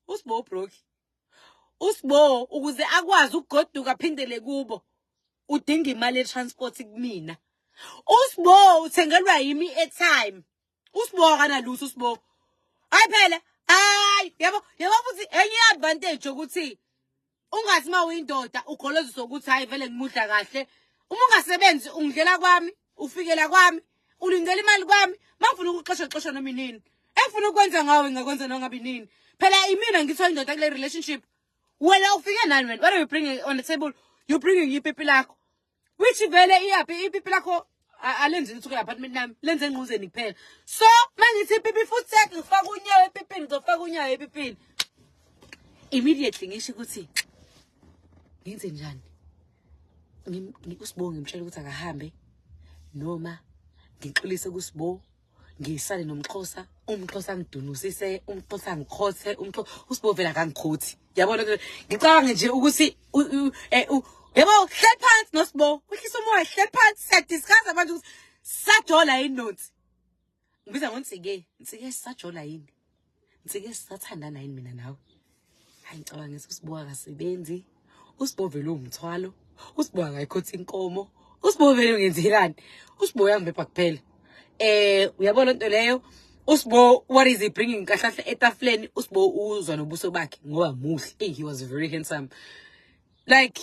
USibo ubroke. USibo ukuze akwazi ukugoduka aphindele kubo udinga imali ye-transport kumina. USibo uthengelwa yimi i-airtime. USibo akanalutho uSibo. Hayi phela, hayi yabo yabo futhi enye i-advantage ukuthi ungathi uma uyindoda ugoloziswa ukuthi hayi vele ngimudla kahle. Uma ungasebenzi ungidlela kwami, ufikela kwami, ulindela imali kwami. Mangifuna ukuxosha xosha noma inini. Engifuna ukwenza ngawe ngakwenza noma ngabe inini. Phela imina ngithiwa indoda kule relationship. Wena ufike nani wena? What are you bringing on the table? You bringing ipipi lakho. Which vele iyaphi ipipi lakho alenzi lutho kule apartment nami, lenze engquzeni kuphela. So mangithi ipipi futhi ngifaka unyawo epipini, ngizofaka unyawo epipini. Immediately ngisho ukuthi ngenze njani? USibo ngimtshela ukuthi akahambe noma ngixolise kuSibo, ngisale nomXhosa, umXhosa angidunusise, umXhosa angikhothe, umXhosa uSibo vele akangikhothi. Yabona ke ngicabanga nje ukuthi yabo hleli phansi noSibo, wehlisa umoya, hleli phansi siyadiscussa manje ukuthi sajola yini nothi. Ngibiza ngoNsike, Nsike sajola yini? Nsike sisathandana yini mina nawe? Hayi ngicabanga ngithi uSibo akasebenzi, uSibo vele uwumthwalo, uSibo akayikhotha inkomo, uSibo vele ungenzelani? USibo uyangibhebha kuphela. Uyabona lento leyo? USibo what is he bringing kahle kahle etafuleni? USibo uzwa nobuso bakhe ngoba muhle. Hey, he was very handsome. Like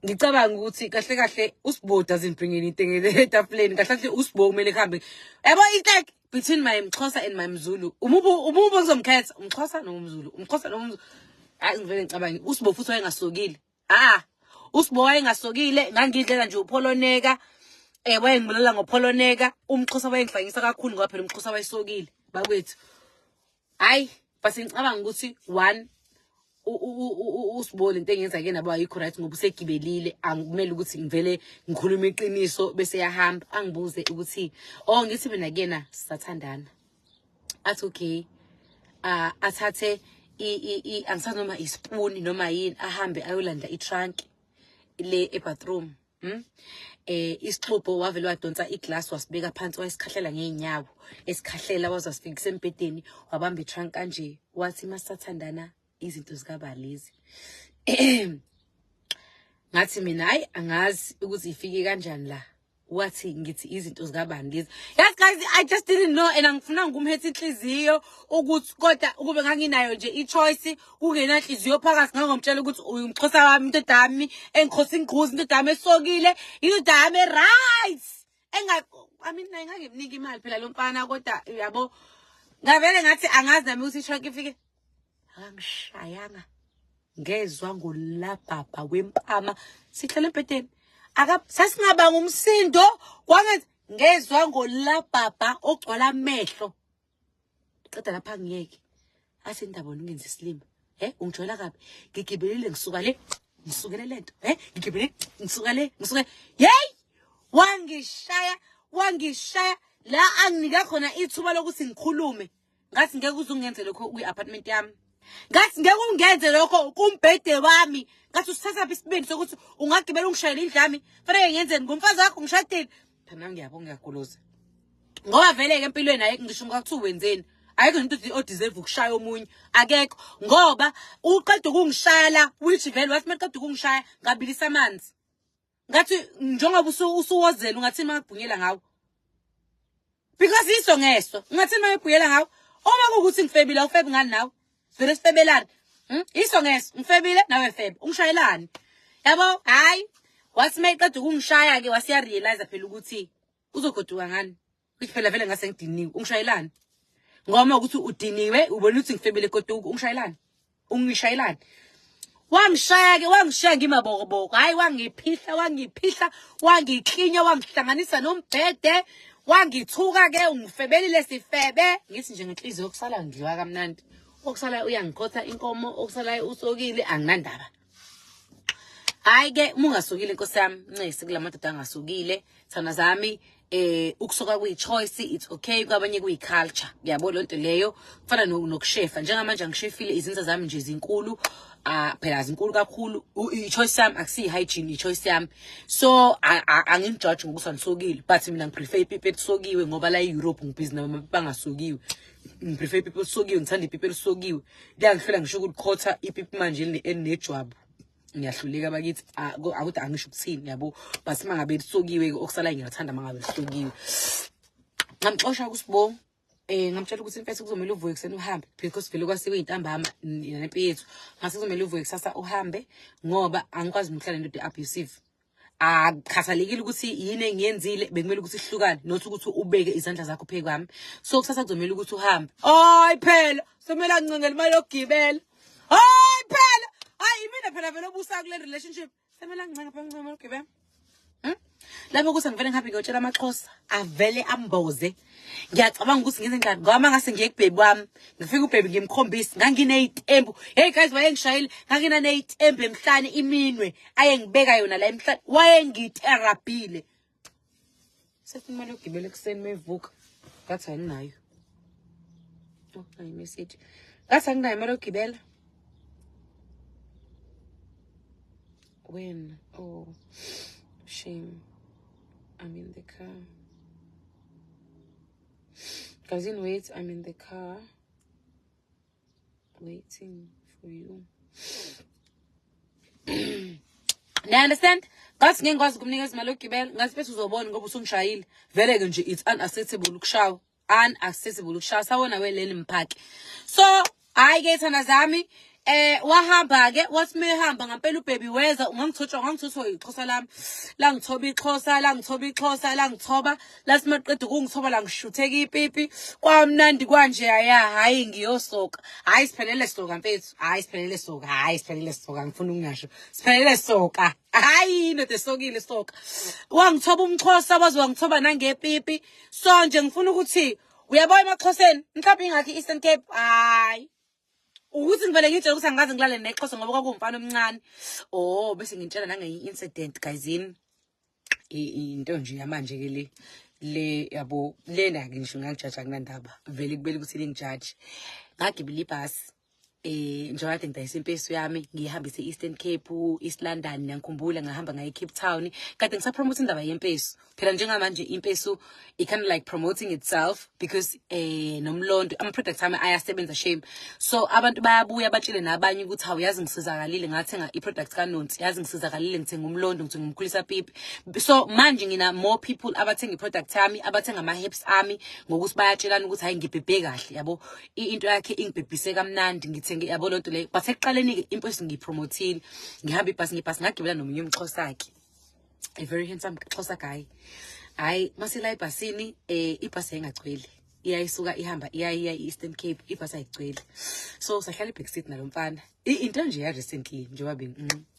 ngicabanga ukuthi kahle kahle uSibo doesn't bring anything etafuleni. Kahle kahle uSibo kumele kuhambe. Yabo it's like between my Mxhosa and my Mzulu. Umubu umubu ngizomkhetha umXhosa noma umZulu, umXhosa noma umZulu. Hayi ngivele ngicabange uSibo futhi wayengasokile. Ah, uSibo wayengasokile, ngangidlela nje upholoneka. Wayengibulala ngopholoneka. UmXhosa wayengihlanyisa kakhulu ngoba phela umXhosa wayesokile bakwethu. Hayi, bese ngicabanga ukuthi one uSibo lento engenza ke nabo ayikho right ngoba usegibelile, angimele ukuthi ngivele ngikhulume iqiniso bese yahamba. Angibuze ukuthi oh ngithi mina kuyena sisathandana. Athi okay, athathe angisazi noma ispoon noma yini, ahambe ayolanda itrunk le ebathroom. Isixubho wavele wadonsa iglass wasibeka phansi wayesikhahlela ngeenyawo, esikhahlela waze wasifikisa embhedeni, wabamba itrunk kanje wathi masathandana izinto zikabalezi. Ngathi mina hayi angazi ukuthi ifike kanjani la. Wathi ngithi izinto zikabani lezi. Yes guys, I just didn't know and angifunanga ukumhetha inhliziyo ukuthi kodwa ukube nganginayo nje i-choice kungenanhliziyo phakathi ngangomtshela ukuthi uyumxhosa wami, indoda yami engikhosa ingquzi, indoda yami esokile, indoda yami right. Enga I mean naye ngangimnika imali phela lo mfana kodwa uyabo ngavele ngathi angazi nami ukuthi i-trunk ifike. Akangishayanga. Ngezwa ngolabhabha wempama sihlele embhedeni. Aka sasingabanga umsindo kwangenza ngezwa ngolabhabha ogcwala amehlo. Qeda lapha ngiyeke. Athi indaba wena ungenza isilima. Ungijwayela kabi. Ngigibelile ngisuka le, ngisukele lento. Ngigibelile ngisuka le, ngisuke. Hey! Wangishaya, wangishaya la anginika khona ithuba lokuthi ngikhulume. Ngathi ngeke uze ungenze lokho kwi-apartment yami. Ngathi ngeke ungenze lokho kumbhede wami. Ngathi usithatha phi isibindi sokuthi ungagibela ungishayele indlu yami? Fanele ngenzeni ngomfazi wakho ngishadile? Phela nami ngiyabonga ngiyagoloza. Ngoba vele ke empilweni ayikho ngisho ngakuthiwa wenzeni. Ayikho into odeserve ukushaya omunye. Akekho ngoba uqeda ukungishaya la which vele wathi maqeda ukungishaya ngabilisa amanzi. Ngathi njengoba usuwozela ungathini mangibhunyela ngawo? Because iso ngeso ungathini mangibhuyela ngawo? Uma kuwukuthi ngifebile awufebi ngani nawe? Sivele sifebelane. Iso ngeso ngifebile nawe febe. Ungishayelani? Yabo hayi wathi mayiqeda ukungishaya ke wasiya realize phela ukuthi uzogoduka ngani. Kuthi phela vele ngase ngidiniwe. Ungishayelani? Ngoba ukuthi udiniwe ubona ukuthi ngifebile goduka ungishayelani? Ungishayelani? Wangishaya ke wangishaya ngimabokoboko. Hayi wangiphihla, wangiphihla, wangiklinya, wangihlanganisa nombhede. Wangithuka ke, ungifebelile sifebe. Ngithi nje ngenhliziyo okusala ngidliwa kamnandi, okusalayo uyangikhotha inkomo, okusalayo usokile, anginandaba. Hhayi ke, uma ungasokile nkosi yami, ncese kula madoda angasokile. Thana zami, ukusoka kuyi-choice, it's okay, kwabanye kuyi-culture, yabo loo nto leyo. Kufana nokushefa, njengamanje angishefile, izinza zami nje zinkulu, phela zinkulu kakhulu. I-choice yami akusiyi-hygiene, i-choice yami. So anginijaji ngokuthi anisokile, but mina ngiprefer ipipi elisokiwe, ngoba la e-Europe ngibhizi namapipi angasokiwe. Ngiprefer ipipi elisokiwe, ngithanda ipipi elisokiwe. Liyangihlola ngisho ukulikhotha ipipi manje elinejwabu. Ngiyahluleka bakithi, akuthi angisho ukuthini, yabo. But uma ngabe lisokiwe, okusalayo ngiyathanda uma ngabe lisokiwe. Ngamxosha kuSibo, ngamtshela ukuthi mfethu kuzomela uvuke ekuseni uhambe, because vele kwase kuyintambama nempi yethu. Ngase kuzomela uvuke kusasa uhambe, ngoba angikwazi ukuhlala nendoda e-abusive. Akukhathalekile ukuthi yini engiyenzile, bekumele ukuthi sihlukane, not ukuthi ubeke izandla zakho phezu kwami. So kusasa kuzomela ukuthi uhambe. Hayi phela, somele angincengele imali yokugibela. Hayi phela, hayi imina phela vele obusa kule relationship. Semele angincenga phela, ngincenge imali yokugibela. Lapho kuthi ngivele ngihambe ngiyotshela amaXhosa, avele amboze. Ngiyacabanga ukuthi ngenze njani, ngoba uma ngase ngiye kubhebi wami, ngifike ubhebi ngimkhombise, nganginey'tembu. Hey guys, wayengishayile, nganginaney'tembu emhlane, iminwe ayengibeka yona la emhlane, wayengiterabhile. Sefuna imali yokugibela ekuseni mevuka, ngathi anginayo. Oh, nayi message. Ngathi anginayo imali yokugibela. When? Oh, shame. I'm in the car. Cousin, wait, I'm in the car waiting for you. Now understand? Ngathi ngeke ngikwazi ukumnikeza imali yokugibela, ngathi bese uzobona ngoba usungishayile. Vele ke nje it's unacceptable ukushawa. Unacceptable ukushawa. Sawona weleni mphaki. So, hayi ke thanda zami, wahamba ke, wathi mehamba ngempela ubaby weza, ungangithotshwa, ngangithothwa iXhosa lami. Langithoba iXhosa, langithoba iXhosa, langithoba. Lathi maqeda ukungithoba langishutheka ipipi. Kwamnandi kwanje aya, hayi ngiyosoka. Hayi siphelele soka mfethu. Hayi siphelele soka. Hayi siphelele soka, ngifuna ukungasho. Siphelele soka. Hayi indoda esokile soka. Wangithoba umXhosa, waze wangithoba nangepipi. So nje ngifuna ukuthi uyabona emaXhoseni, mhlawumbe ingakho i-Eastern Cape, hayi ukuthi ngivele ngitshele ukuthi angikaze ngilale neXhosa ngoba kwakuwumfana omncane. Oh, bese ngintshela nangenye incident guys, yini into nje yamanje ke le yabo lena ke, ngisho ngangijaja kunandaba vele kubele ukuthi lingijaje. Ngagibela ibhasi, njengoba kade ngidayisa impesu yami, ngihambise e-Eastern Cape, East London, ngiyangikhumbula ngahamba ngaye e-Cape Town, kade ngisapromote indaba yempesu. Phela njengamanje impesu i kind of like promoting itself because nomlondo ama products ami ayasebenza shame. So abantu bayabuya batshele nabanye ukuthi hawu, yazi ngisizakalile ngathenga i-product kaNonsi, yazi ngisizakalile ngithenga umlondo, ngithenga umkhulisa pipi. So manje ngina more people abathenga i-product yami, abathenga ama-hips ami, ngokuthi bayatshelana ukuthi hayi ngibhebhe kahle, yabo, into yakhe ingibhebhise kamnandi, ngithenge, yabo lonto leyo. But ekuqaleni-ke impesu ngiyipromothile, ngihamba ibhasi, ngebhasi ngagibela nomunye umXhosa-ke, a very handsome Xhosa guy. Hayi masila ebhasini, ibhasi yayingagcwele, iyayisuka ihamba iyayiya i-Eastern Cape, ibhasi ayigcwele. So sahlala e-back seat nalo mfana. Into nje ya recently njengoba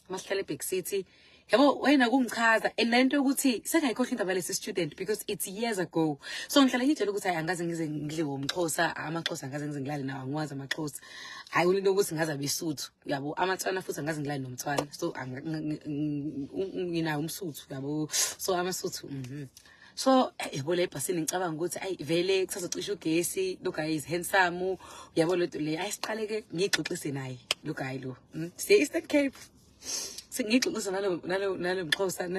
masihlala e-back seat, yabo, wena kungichaza and lento yokuthi sengayikhohlwa indaba lesi student because it's years ago. So ngihlala ngitshela ukuthi hayi angaze ngize ngidliwe umXhosa, amaXhosa angaze ngize ngilale nawo, angiwazi amaXhosa. Hayi into yokuthi ngaze abesuthu, yabo, amaTswana futhi angaze ngilale nomTswana. So nginawo umSuthu, yabo, so amaSuthu. So yabo la ebhasini ngicabanga ukuthi ayi vele kusazocisha ugesi, lo guy is handsome, yabo lento le, ayisiqale ke ngixoxise naye lo guy lo. Siye Eastern Cape, sengixoxisa nalo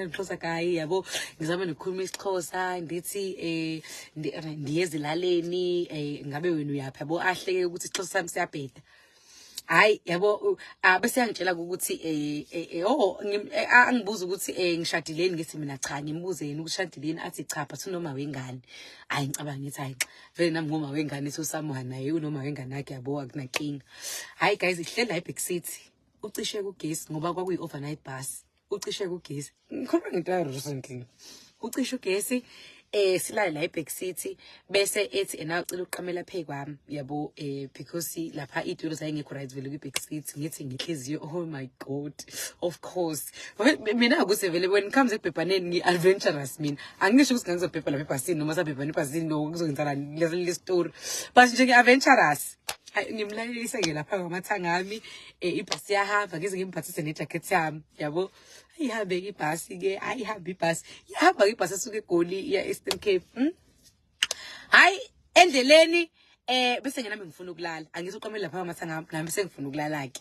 Mxhosa guy, yabo, ngizama nokukhuluma isiXhosa, ndithi ndiye ezilaleni, ngabe wena uyaphi, yabo, ahleke ukuthi isiXhosa sami siyabheda. Hayi yabo, bese yangitshela ukuthi oh, angibuza ukuthi ngishadileni, ngithi mina cha, ngimbuze yena ukuthi ushadileni, athi cha, but unoma wengane. Hayi ngicabanga ngithi hayi vele nami ngoma wengane, so someone naye unoma wengane yakhe, yabo, akunankinga. Hayi guys, ihleli la e-back seat, ucishe kugesi ngoba kwakuyi overnight bus, ucishe kugesi. Ngikhuluma ngento ya recently. Ucishe ugesi, Silale la eBack City, bese ethi ena ucela ukuqamela phe kwami, yabo, because lapha itulo zayingekho right vele kwi-Back City. Ngithi ngenhliziyo, oh my God, of course. Mina akuse vele when it comes ekubhebhaneni ngi-adventurous mina. Angisho ukuthi ngangizobhebha lapha ebhasini noma sabhebhana ebhasini, no, kuzokwenzakala le story, but nje ngi-adventurous. Hayi, ngimlalelise-ke lapha ngamathanga ami. Ibhasi iyahamba, ngize ngimphathise nejakhethi yami, yabo. Ayihambe-ke ibhasi-ke, ayihambe ibhasi, iyahamba-ke ibhasi esuke eGoli iya e-Eastern Cape. Hayi, endleleni bese nami ngifuna ukulala. Angithi uqamele lapha ngamathanga ami, nami sengifuna ukulala-ke.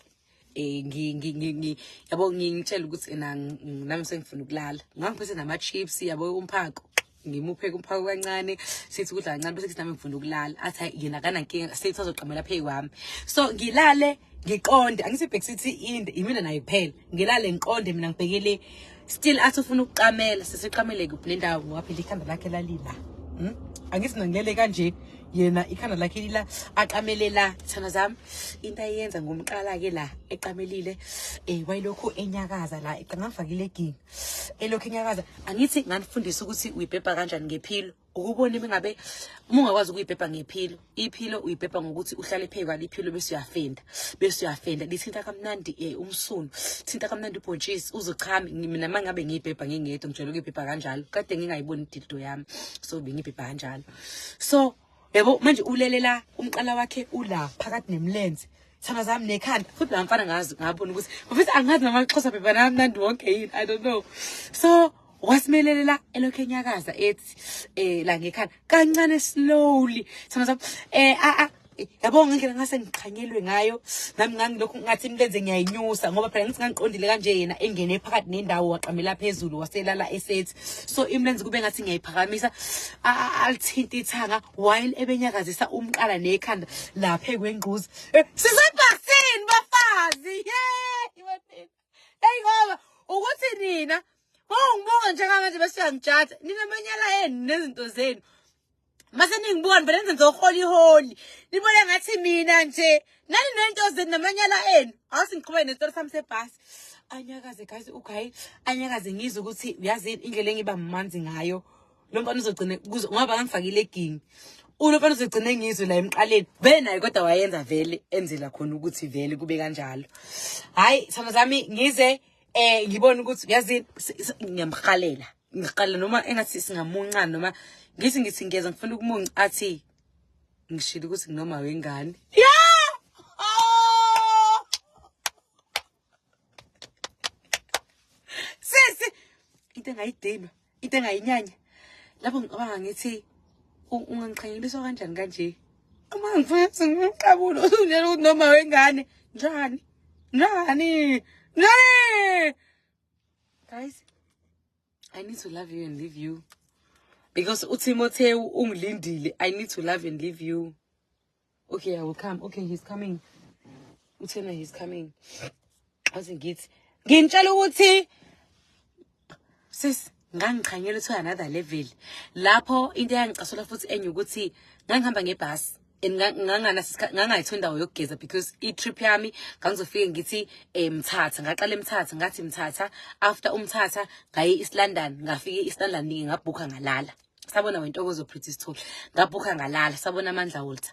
Ngi ngi ngi ngi yabo, ngingitshela ukuthi ena nami sengifuna ukulala. Ngangiphethe nama-chips, yabo, umphako. Ngimuphe umphako kancane, sithi ukudla kancane, bese kuthi nami ngifuna ukulala. Athi hayi, yena akanankinga, sithi azoqamela phezu kwami. So ngilale ngiqonde, angithi Back City inde, imina naye kuphela. Ngilale ngiqonde mina ngibhekele, still athi ufuna ukuqamela, sesiqamele kuphi nendawo, ngoba phela ikhanda lakhe lalila. Angithi mina ngilele kanje, yena ikhanda lakhe lila, aqamele la. Thana zami, into ayenza ngomqala-ke la eqamelile, wayelokhu enyakaza la, ngangifakile eginga, elokhu enyakaza. Angithi nganifundisa ukuthi uyibhebha kanjani nge-pillow? Ukubona uma ngabe uma ungakwazi ukuyibhebha nge-pillow, i-pillow uyibhebha ngokuthi uhlale phezu kwalo i-pillow, bese uyafenda, bese uyafenda. Lithinta kamnandi umsunu, thinta kamnandi ubhontshisi, uzochama. Mina uma ngabe ngiyibhebha ngingedwa, ngijwayele ukuyibhebha kanjalo. Kade ngingayiboni i-dildo yami, so bengiyibhebha kanjalo. So yabo, manje ulele la, umqala wakhe ula phakathi nemlenze, thana zami, nekhanda futhi la mfana. Ngazi ngabona ukuthi futhi angazi namaXhosa bhebha namnandi wonke yini, I don't know. So wasimelele la, elokhu enyakaza, ethi la ngekhanda kancane, slowly, thana zami. A a yabo, ngendlela ngase ngiqhanyelwe ngayo nami, ngangilokhu ngathi imilenze ngiyayinyusa, ngoba phela ngithi ngangiqondile kanje, yena engene phakathi nendawo, waqamela phezulu, waselala esethi, so imilenze kube ngathi ngiyayiphakamisa. Alithinta ithanga while ebenyakazisa umqala nekhanda lapha kwengquzi. Sisebhasini bafazi, ye, hey, ngoba ukuthi nina bongibuka njengamanje bese uyangijudge, nina amanyala enu nezinto zenu. Mase ningibuka nivele nenze oholiholi, nibone ngathi mina nje nani nento zenu namanyala enu. Awuthi ngiqhubeke nesitori sami sebhasi. Anyakaze guys, uguy anyakaze, ngizwe ukuthi uyazi indlela engiba manzi ngayo, lo mfana uzogcine ngoba ngangifakile egingi, ulo mfana uzogcine ngizwe la emqaleni vele naye, kodwa wayenza vele enzela khona ukuthi vele kube kanjalo. Hayi, thana zami, ngize ngibone ukuthi uyazi ngiyamhalela, ngiqala noma engathi singamuncana, noma ngithi ngiyeza ngifuna ukumunca, athi ngishilo ukuthi nginoma wengane. Yeah, oh! Sisi, into engayidinwa, into engayinyanya lapho, ngicabanga ngithi ungangiqhanyeliswa kanjani kanje uma ngifuna ngimqabule, usungitshela ukuthi noma wengane? Njani, njani, njani? Guys, I need to love you and leave you because uTimotheo ungilindile. I need to love and leave you. Okay, I will come. Okay, he's coming. Uthena he's coming. Athi ngithi nginitshela ukuthi sis ngangiqhanyelwe to another level lapho. Into eyangicasula futhi enye ukuthi ngangihamba ngebhasi and ngangayithola indawo yokugeza because i-trip yami ngangizofike ngithi Mthatha, ngaqala eMthatha, ngathi Mthatha, after uMthatha ngaye East London, ngafika e-East London ngabhukha ngalala. Sabona wentokozo Pretty Sithole, ngabhukha ngalala. Sabona Amandla Walter,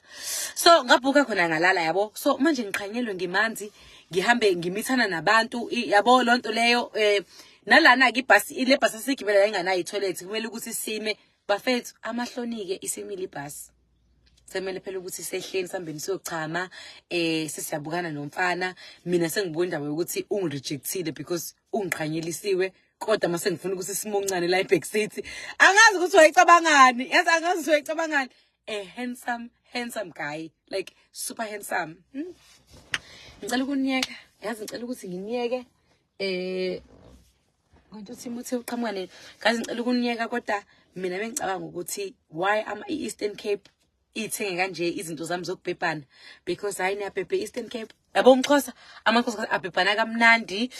so ngabhukha khona ngalala, yabo. So manje ngiqhanyelwe, ngimanzi, ngihambe ngimithana nabantu, yabo, lonto leyo. Nalana-ke ibhasi, le bhasi asigibela yayinganayo i-toilet, kumele ukuthi sime bafethu. Amahloni-ke, isimile ibhasi, semele phela ukuthi sehleni sihambeni siyochama. Sesiyabukana nomfana, mina sengibuka indaba yokuthi ungirejectile because ungiqhanyelisiwe, kodwa mase ngifuna ukuthi simuncane la eBack City. Angazi ukuthi wayicabangani, yazi, angazi ukuthi wayicabangani. A handsome, handsome guy, like super handsome. Ngicela ukuniyeka, yazi, ngicela ukuthi nginiyeke. Kanti uTimothy uqhamuka nini? Guys, ngicela ukuniyeka, kodwa mina bengicabanga ukuthi why ama i-Eastern Cape ithenge kanje izinto zami zokubhebhana, because hayi, niyabhebhe Eastern Cape. Yabo, umXhosa, amaXhosa abhebhana kamnandi.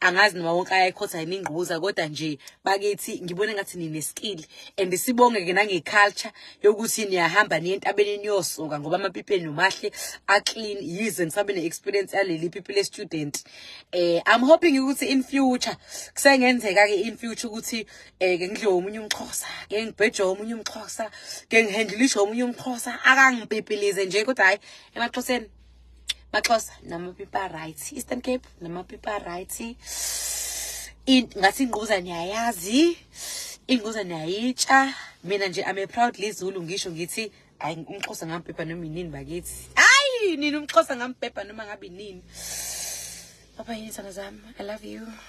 Angazi noma wonke ayayikhotha yini ingquza, kodwa nje bakithi ngibona ngathi nine-skill, and sibonge-ke nange-culture yokuthi niyahamba niye entabeni niyosuka, ngoba amapipi enu mahle, a-clean. Yize ngisabe ne-experience yaleli pipi le-student. I'm hoping ukuthi in future kusengenzeka-ke, in future ukuthi ke ngidliwe omunye umXhosa, ke ngibhejwe omunye umXhosa, ke ngihandlishe omunye umXhosa, akangipipilize nje. Kodwa hhayi, emaXhoseni, maxhosa namapipa right, Eastern Cape namapipa right. Ngathi ingquza niyayazi, ingquza niyayitsha. Mina nje I'm a proud liZulu, ngisho ngithi hayi, umXhosa ngampepa noma inini bakithi. Hayi nini, umXhosa ngampepa noma ngabe inini. Papa, yini, thanda zami, I love you.